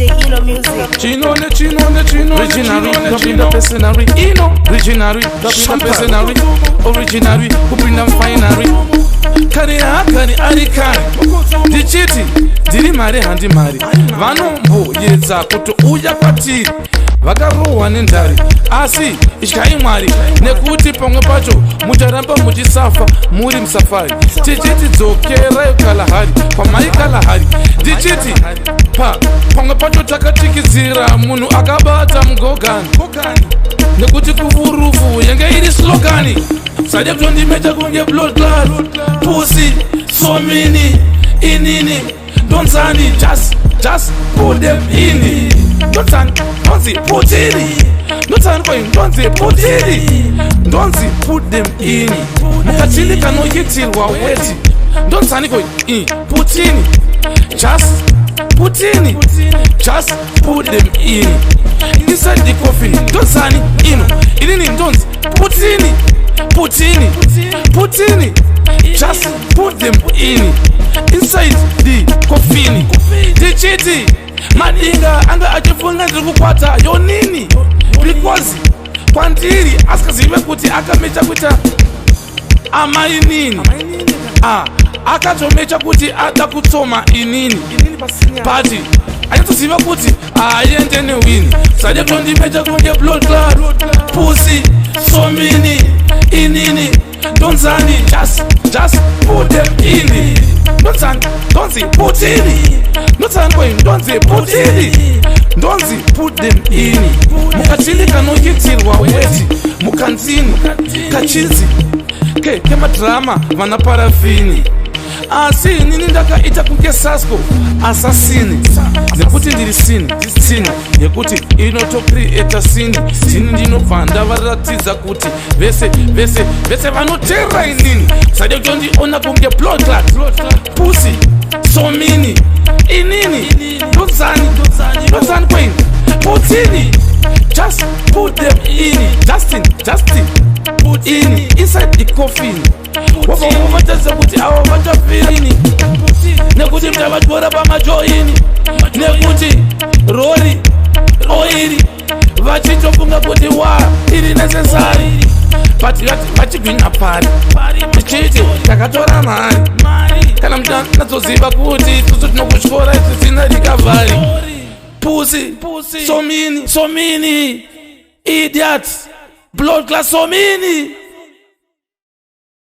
DJ Eno Music. Chino ne chino ne chino ne Originary, chino ne kupinda chino. personary. Ino. Originary, kupinda personary. Originary, kupinda finary. Kare haakari ari kare ndichiti ndiri mari handi mari. Vanomboyedza kutouya kwatiri vakarohwa nendari, asi ityai Mwari, nekuti pamwe pacho mucharamba muchisafa muri musafari. Tichiti dzokerai Kalahari, kwamai Kalahari. Ndichiti pa pamwe pacho takatikidzira munhu akabata mugogani, nekuti kuvurufu yenge iri slogan. Sade kutondimecha kunge blood clot pussy somini. Inini ndonzani? Just put them in. Ndonzani? Ndonzi putini. Ndonzani koi? Ndonzi putini. Ndonzi put them in. Mukachini kanoitirwa weti. Ndonzani koi? I putini. Just putini, just put them in inside the coffin. Ndonzani ino? Inini ndonzi putini, putini, putini. Just put them in inside the coffin. Ndichiti Madinga anga achifunga ndiri kukwata yonini, because kwandiri asikazive kuti akamecha kuita amainini. Ah, akatomecha kuti ada kutsoma inini, but anyatsoziva kuti haaende newini. Sade kutondimecha kunge blood clot pussy somini. Inini ndonzani? Just put them in. Ndonzani? Ndonzi putini. Ndonzani koi? Ndonzi putini. Ndonzi put them in. Mukachini kanoitirwa weti mukanzini kachinzi ke kemadhirama vana parafini. Asi inini ndakaita kunge Sasco assassin, nekuti ndiri sini sini yekuti inotocreata scene. Ndini ndinobva ndavaratidza kuti vese vese vese vanoteerera inini. Sade kutondiona kunge blood clot pussy somini. Inini ndonzani? Ndonzani kweini? Putini. Just put them in. Justin, Justin, put in inside the coffin. Wabva vatarisa kuti ava vachafirini, nekuti muchavatyora pamajoini, nekuti rori oiri vachitofunga kuti wa iri necessary, but vachigwinya pari. Tichiti takatora mari kana muchanatsoziva kuti isusu tinokutyora tisina recovery. Pussy somini, somini, idiot, blood clot somini.